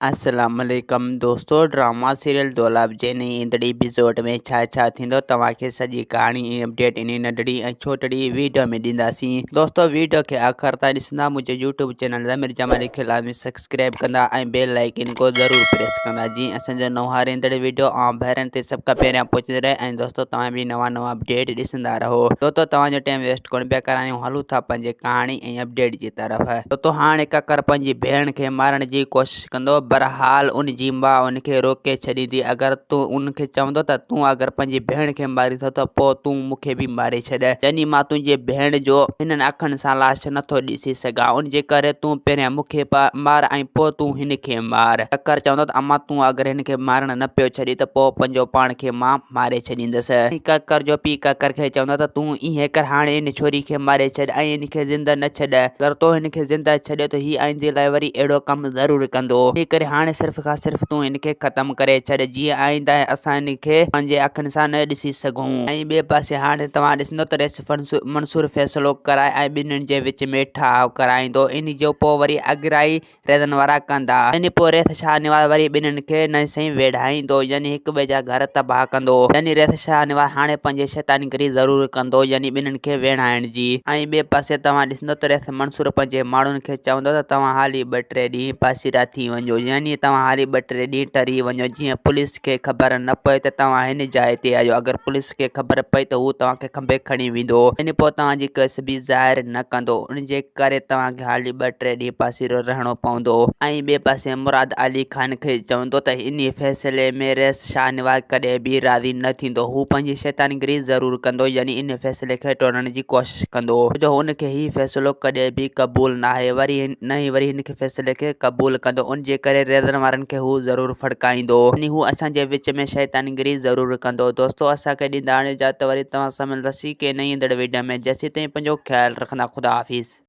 السلام عليڪم دوستو ڊراما سيريل دولاب جي نئين ايندڙ ايپيسوڊ ۾ ڇا ڇا ٿيندو توهان کي سڄي ڪهاڻي ۽ اپڊيٽ انهي ننڍڙي ۽ ڇوٽڙي ويڊيو ۾ ڏينداسين دوستو ويڊيو کي آخر تائين ڏسندا منهنجي يوٽيوب چينل ضمير جمالي کي لازمي سبسڪرائب ڪندا ۽ بيل آئيڪن کو ضرور پريس ڪندا جيئن اسان جو نئون هر ايندڙ ويڊيو عام ڀائرن تي سڀ کان پهريان پهچندي رهي ۽ دوستو توهان به نوان نوان اپڊيٽ ڏسندا رهو دوستو توهان جو ٽائيم ويسٽ ڪونه پيا ڪرايون هلون ٿا پنهنجي ڪهاڻي ۽ اپڊيٽ جي طرف. طوطو هاڻي ڪڪر پنهنجي ڀيڻ کي مارڻ جي ڪوشش ڪندو. بھرحال ان جي ماء ان کي روڪي ڇڏيندي. اگر تون ان کي چوندو ته تون اگر پنهنجي ڀيڻ کي مارين ٿو ته پوء تون مون کي به ماري ڇڏ. يعني مان تنهنجي ڀيڻ جو هنن اکن سان لاش نٿو ڏسي سگهان. ان جي ڪري تون پهريان مون کي مار ۽ پوء تون هن کي مار. ڪڪر چوندو ته امان تون اگر هن کي مارڻ نه پيو ڇڏين ته پوء پنهنجو پاڻ کي مان ماري ڇڏيندس. ۽ ڪڪر جو پيء ڪڪر کي چوندو ته تون ائين ڪر هاڻي ان ڇوري کي ماري ڇڏ ۽ ان کي زنده نه ڇڏ. اگر تو هن کي زنده ڇڏيو ته هي آئيندي لاء وري اهڙو ڪم ضرور ڪندو. انهيء ڪري هاڻي صرف کان صرف تون هن کي ختم ڪري ڇڏ جيئن آئينده اسان هن کي پنهنجي اکين سان نه ڏسي سگهون. ۽ ٻئي پاسي هاڻي توهان ڏسندو ته رئيس منصور فيصلو ڪرائي ۽ ٻنهين جي وچ ۾ ٺاهه ڪرائيندو. انهي جو پوء وري اڳرائي ريزن وارا ڪندا. يعني پوء ريس شاهنواز وري ٻنهين کي نئين سئين ويڙهائيندو يعني هڪ ٻئي جا گهر تباهه ڪندو. يعني ريس شاهنواز هاڻي پنهنجي شيطانگري ضرور ڪندو يعني ٻنهين کي ويڙهائڻ جي. ۽ ٻئي پاسي توهان ڏسندو ته ريس منصور پنهنجي ماڻهن کي چوندو ته توهان هالي ٻه ٽي ڏينهن پاسيرا ٿي وڃو يعني توهان هالي ٻه ٽي ڏينهن ٽري وڃو جيئن پوليس کي خبر نه پوي ته توهان هن جاء تي آهيو اگر پوليس کي خبر پئي ته هو توهان کي کنڀي کڻي ويندو يعني پوء توهان جي ڪيس به ظاهر نه ڪندو ان جي ڪري توهان کي حالي ٻه ٽي ڏينهن پاسيرو رهڻو پوندو. ۽ ٻئي پاسي مراد علي خان کي چوندو ته انهي فيصلي ۾ رئيس شاهنواز ڪڏهن به راضي نه ٿيندو هو پنهنجي شيطانگري ضرور ڪندو يعني انهي فيصلي کي ٽوڙڻ جي ڪوشش ڪندو ڇو جو هن کي هي فيصلو ڪڏهن به قبول ناهي وري نه ئي وري هن فيصلي کي قبول ڪندو ان جي ڪري ريزن وارن کي هو ضرور ڦڙڪائيندو يعني هو اسان جي وچ ۾ شيطانگري ضرور ڪندو دوستو اسان کي ڏيندا هاڻي اجازت وري توهان سان ملنداسين ڪنهن نئين ايندڙ ويڊيو ۾ جيسين تائين پنهنجو خيال رکندا خدا حافظ.